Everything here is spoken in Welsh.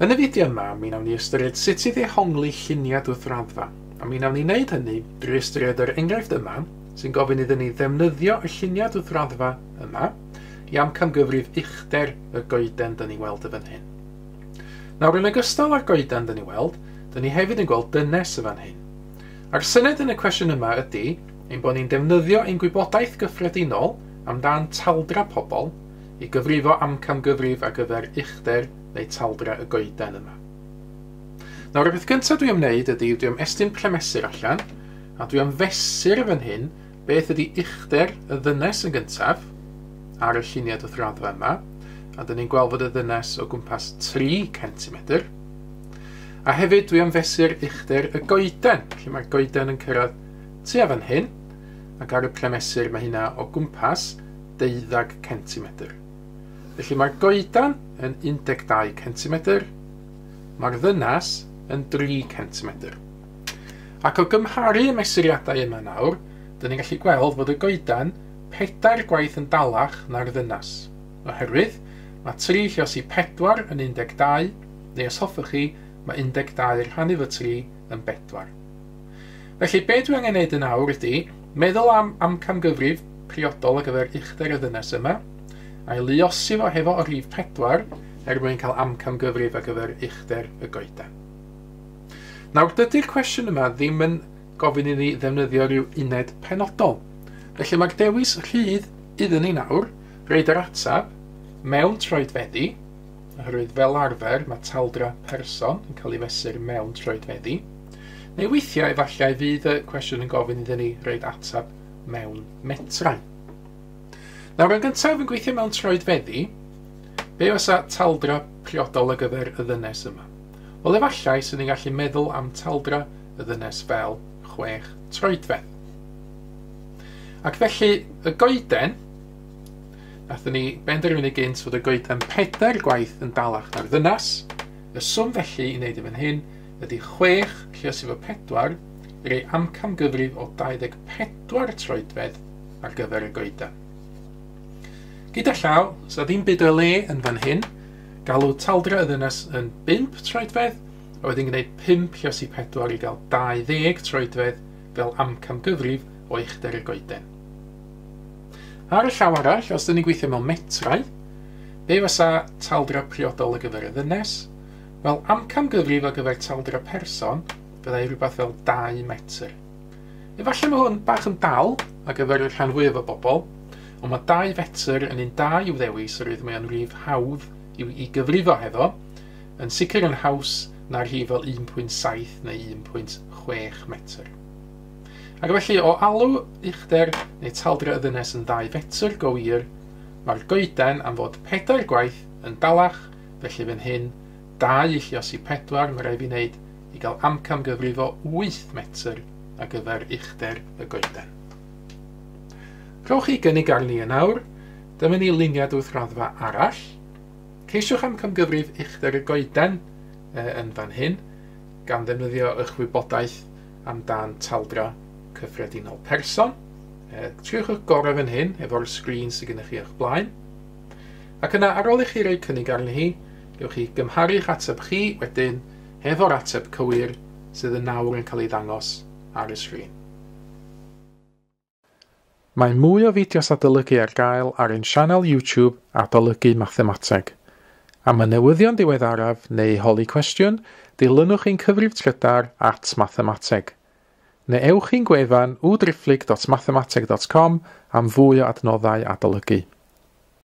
Yn y fideo yma, mi wnawn ni ystyried sut i ddehongli lluniad wrth raddfa, a mi wnawn ni wneud hynny drwy ystyried yr enghraifft yma sy'n gofyn iddyn ni ddefnyddio y lluniad wrth raddfa yma i amcangyfrif uchder y goeden dyn ni weld y fan hyn. Nawr, yn ogystal â'r goeden dyn ni weld, dyn ni hefyd yn gweld dynes y fan hyn. A'r syniad yn y cwestiwn yma ydy ein bod ni'n defnyddio ein gwybodaeth gyffredinol amdan taldra pobl i gyfrifo amcangyfrif ar gyfer uchder neu taldra y goeden yma. Nawr, y peth gyntaf dwi am wneud ydy dwi am estyn premesur allan, a dwi am fesur fan hyn beth ydy uchder y ddynes yn gyntaf ar y lluniad wrth raddfa yma, a dyn ni'n gweld fod y ddynes o gwmpas 3 cm. A hefyd dwi am fesur uchder y goeden, lle mae'r goeden yn cyrraedd tua fan hyn, ac ar y premesur mae hynna o gwmpas 12 cm. Felly mae'r goedan yn 12 cm, mae'r ddynas yn 3 cm. Ac o gymharu y mesuriadau yma nawr, dyn ni'n gallu gweld fod y goedan 4 gwaith yn dalach na'r ddynas. Oherwydd, mae 3 lluosi 4 yn 12, neu os hoffech chi, mae 12 rhannu fo 3 yn 4. Felly, be dwi angen neud yn awr ydy meddwl am amcangyfrif priodol ar gyfer uchder y ddynes yma, a'i luosi fo hefo y rhif 4 er mwyn cael amcangyfrif ar gyfer uchder y goeden. Nawr, dydy'r cwestiwn yma ddim yn gofyn i ni ddefnyddio rhyw uned penodol. Felly mae'r dewis rhydd iddyn ni nawr roid yr ateb mewn troedfeddi, oherwydd fel arfer mae taldra person yn cael ei fesur mewn troedfeddi, neu weithiau efallai fydd y cwestiwn yn gofyn iddyn ni roid ateb mewn metrau. Nawr, yn gyntaf, yn gweithio mewn troedfeddi, be fysa taldra priodol ar gyfer y ddynes yma? Wel, efallai sy'n ni'n gallu meddwl am taldra y ddynes fel 6 troedfedd. Ac felly, y goeden, nathon ni benderfynu gynt fod y goeden 4 gwaith yn dalach na'r ddynas. Y swm felly i wneud yn fan hyn ydy 6 lluosi efo 4 i roi amcangyfrif o 24 troedfedd ar gyfer y goeden. Gyda llaw, sa ddim byd o le yn fan hyn, galw taldra y ddynes yn 5 troedfedd, a wedyn gwneud 5 lluosi 4 i gael 20 troedfedd fel amcangyfrif o uchder y goeden. Ar y llaw arall, os dyn ni'n gweithio mewn metrau, be fysa taldra priodol ar gyfer y ddynes? Wel, amcangyfrif ar gyfer taldra person fyddai rhywbeth fel 2 metr. Efallai mae hwn bach yn dal ar gyfer y rhan fwyaf o bobl, ond mae 2 fetr yn un da i'w ddewis oherwydd mae o'n rhif hawdd i gyfrifo hefo, yn sicr yn haws na'r rhif fel 1.7 neu 1.6 metr. Ac felly, o alw uchder neu taldra y ddynes yn 2 fetr go wir, mae'r goeden am fod 4 gwaith yn dalach, felly fan hyn 2 lluosi 4 mae rhaid fi wneud i gael amcangyfrif o 8 metr ar gyfer uchder y goeden. Rhowch chi gynnig arni yn awr, dyma ni luniad wrth raddfa arall. Ceisiwch amcangyfrif uchder y goeden yn fan hyn, gan ddefnyddio eich wybodaeth amdan taldra cyffredinol person. Triwch eich gorau fan hyn efo'r sgrin sydd gennych chi o'ch blaen. Ac yna, ar ôl i chi roi cynnig arni hi, gewch chi gymharu'ch ateb chi wedyn hefo'r ateb cywir sydd yn nawr yn cael ei ddangos ar y sgrin. Mae mwy o fideos adolygu ar gael ar ein sianel YouTube Adolygu Mathemateg. Am y newyddion diweddaraf neu holi cwestiwn, dilynwch ein cyfrif trydar @mathemateg. Neu ewch i'n gwefan www.mathemateg.com am fwy o adnoddau adolygu.